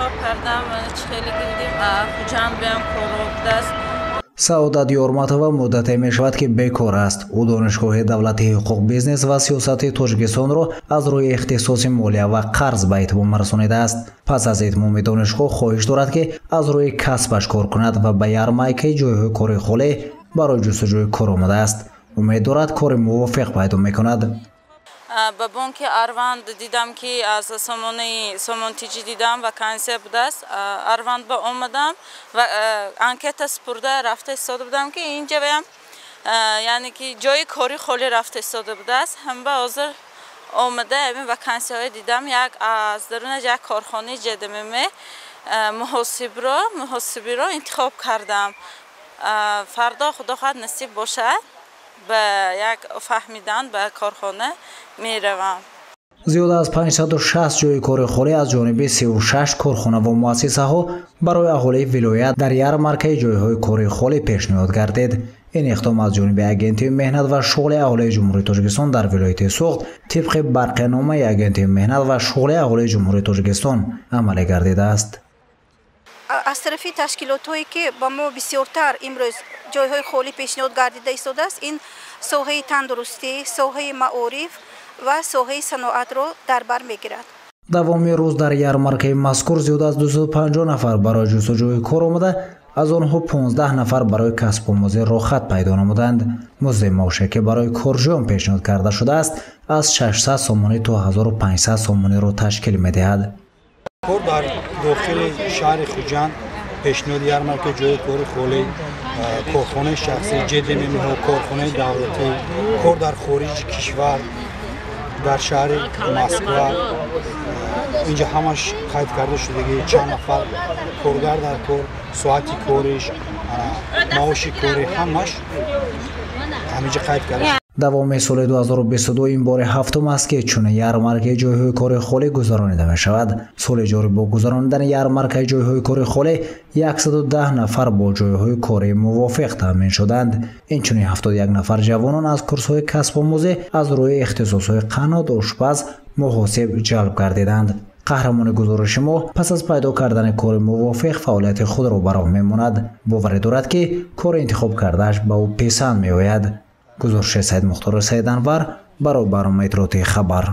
Интихоб кардам, чӣ хеле дидем, Хуҷанд биям корро будааст. Саодат Ёрматова муддате мешавад, ки бекор аст. Ӯ Донишгоҳи давлатии ҳуқуқ, бизнес ва сиёсати Тоҷикистонро аз рӯи ихтисоси молия ва қарз ба итмом расонидааст. Пас аз итмоми донишгоҳ хоҳиш дорад, ки аз рӯи касбаш кор кунад ва ба ярмаркаи ҷойҳои кори холӣ барои ҷустуҷӯи кор омадааст. Умед дорад, кори мувофиқ пайдо мекунад. Ба бонки Арванд дидам, ки аз сомонаи Сомонтиҷӣ дидам, вакансия будааст. Арванд ба омадам ва анкета супурда рафта истода будам, ки инҷаям, яъне ки ҷои кори холӣ рафта истода будааст. Ҳамба ҳозир омада ҳамин вакансияҳое дидам, як аз дарунаш як корхонаи ЖДММ муҳосибиро интихоб кардам. Фардо, худо хоҳад, насиб бошад, ба як фаҳмидан ба корхона меравам. Зиёда аз 560 ҷойи кори холӣ аз ҷониби 36 корхона ва муассисаҳо барои аҳолии вилоят дар ярмаркаи ҷойҳои кори холӣ пешниҳод гардид. Ин иқдом аз ҷониби Агентии меҳнат ва шуғли аҳолии Ҷумҳурии Тоҷикистон дар вилояти Суғд тибқи барқиномаи Агентии меҳнат ва шуғли аҳолии Ҷумҳурии Тоҷикистон амалӣ гардидааст. Аз тарафи ташкилотҳое, ки ба мо бисёртар имрӯз ҷойҳои холӣ пешниҳод гардида истодааст, ин соҳаи тандурустӣ, соҳаи маориф ва соҳаи саноатро дар бар мегирад. Давоми рӯз дар ярмаркаи мазкур зиёда аз 250 нафар барои ҷустуҷӯи кор омада, аз онҳо 15 нафар барои касбомӯзӣ роҳхат пайдо намуданд. Музди маоше, ки барои корҷӯён пешниҳод карда шудааст, аз 600 сомонӣ то 1500 сомониро ташкил медиҳад. Кор дар дохили шаҳри Хуҷанд, пешниҳоди ярмаркаи ҷойи кори холӣ, корхонаи шахсӣ, ЖДММҳо, корхонаи давлатӣ, кор дар хориҷи кишвар, дар шаҳри Москва. Инҷа ҳамаш қайд карда шудагӣ, чанд нафар коргар дар кор, соати кориш, маоши корӣ, ҳамаш ҳаминҷа қайд карда. Давоми соли 2022 ин бори ҳафтум аст, ки чунин ярмаркаи ҷойҳои кори холӣ гузаронида мешавад. Соли ҷорӣ бо гузаронидани ярмаркаи ҷойҳои кори холӣ 110 нафар бо ҷойҳои кории мувофиқ таъмин шуданд. Инчунин 71 нафар ҷавонон аз курсҳои касбомӯзӣ аз рӯи ихтисосҳои қаннод, ошпаз, муҳосиб ҷалб гардиданд. Қаҳрамони гузориши мо пас аз пайдо кардани кори мувофиқ фаъолияти худро ба роҳ мемонад. Боварӣ дорад, ки кори интихоб кардааш ба ӯ писанд меояд. Гузориши Саидмухтору Саиданвар барои барномаи иттилоотии «Хабар».